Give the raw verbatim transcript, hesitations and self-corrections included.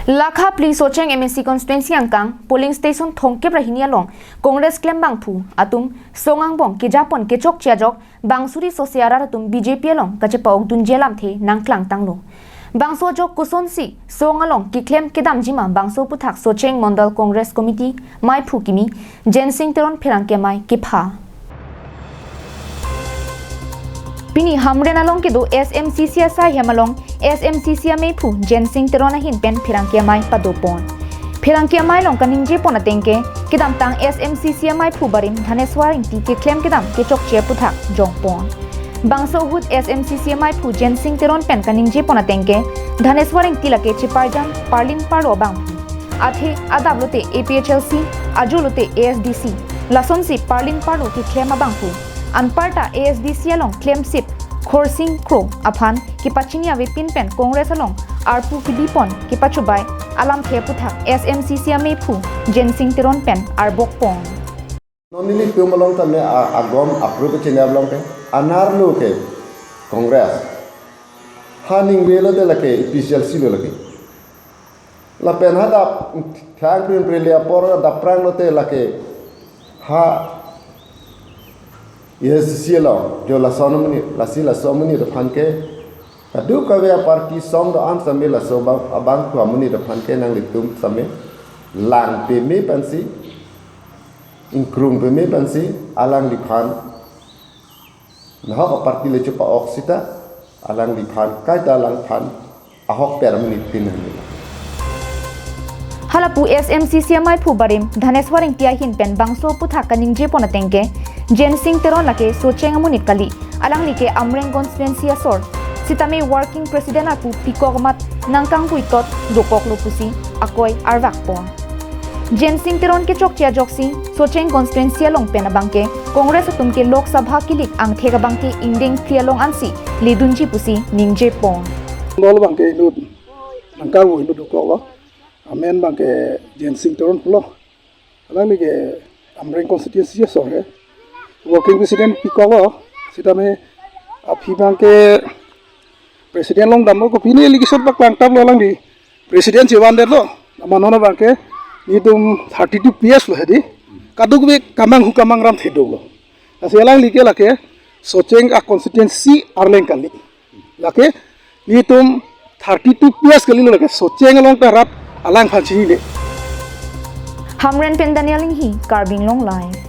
Lakha phli Socheng M A C constituency angkang polling station thomkep ra hini along Congress klembangphu atum song angbong kejapon kechokche ajok bangsuri sose arat atum B J P along kachepa-okdunji alamthe nangklangtanglo. Bangso ajok kosonsi song along keklem kedamjima bangso aputhak Socheng Mondol Congress Committee maiphu kimi Jensing Teron pherangke amei kepha. Pini Hamren along kedo S M C C asai hem along S M C C ameiphu Jensing Teron ahin pen pherangke amei padopon. Pherangke amei along kaningjepon atengke kedamtang S M C C ameiphu barim Dhaneswar Ingti keklem kedam kechokche aputhak jongpon. Bangso ahut S M C C ameiphu Jensing Teron pen kaningjepon atengke Dhaneswar Ingti lake cheparjam parlin parlo abangphu. Athe adap lote A P H L C, ajo lote A S D C, lasonsi parlin parlo keklem abangphu. Anparta A S D C along klemsip Khorsing Kro aphan kepachini avepin pen Congress along arpu kebipon kepachobai alamthe aputhak S M C C ameiphu Jensing Teron pen arbokpon. Non nelitum along tame a-, agom apru kechini along ke, anerlo ke Congress. Ha ningve lote lake A P H L C lo lake. Lapen ha dap thang prin prin le apor dap prang lote lake ha A S D C along jo lason amonit, lasi laso amonit aphan ke kadokave aparty song do-an sami laso abang, abangphu amonit aphan ke nanglitum sami lang peme pensi, ingkrung peme pensi alangliphan nahok aparty le chepa-ok sita alangliphan kaita alangphan ahok per amonit tin hini. Halapu S M C C ameiphu barim Dhaneswar Ingti ahin pen bangso aputhak kaningjepon atengke Jensing Teron lake Socheng amonit kali, alangli ke Amreng constituency asor. Sitame working president arpu pikok amat nangkangpuitot dokoklo pusi akoi arvakpon. Jensing Teron kechokche ajoksi Socheng constituency along pen abangke Congress atum ke Lok Sabha kilik angthek abangke ingdeng phli along ansi ledunji pusi ningjepon. Mondol abangke inut nangkangpu inut dokoklo. Amen abangke Jensing Teron pulo. Alangli ke Amreng constituency asor he. Working president pikoklo. Sitame aphi abangke president along damlo, kopine allegation paklangtaplo alangli. President chevan detlo. Nama non abangke nelitum thirty-two P S lo hedi. Kadokave kamanghu kamangram thedoklo. Lasi alangli ke lake Socheng a constituency arleng kali. Lake nelitum thirty-two P S kalilo, lake Socheng along ta rat alangphan chinine. Hamren pen Daniel Inghi, Karbi Anglong Live.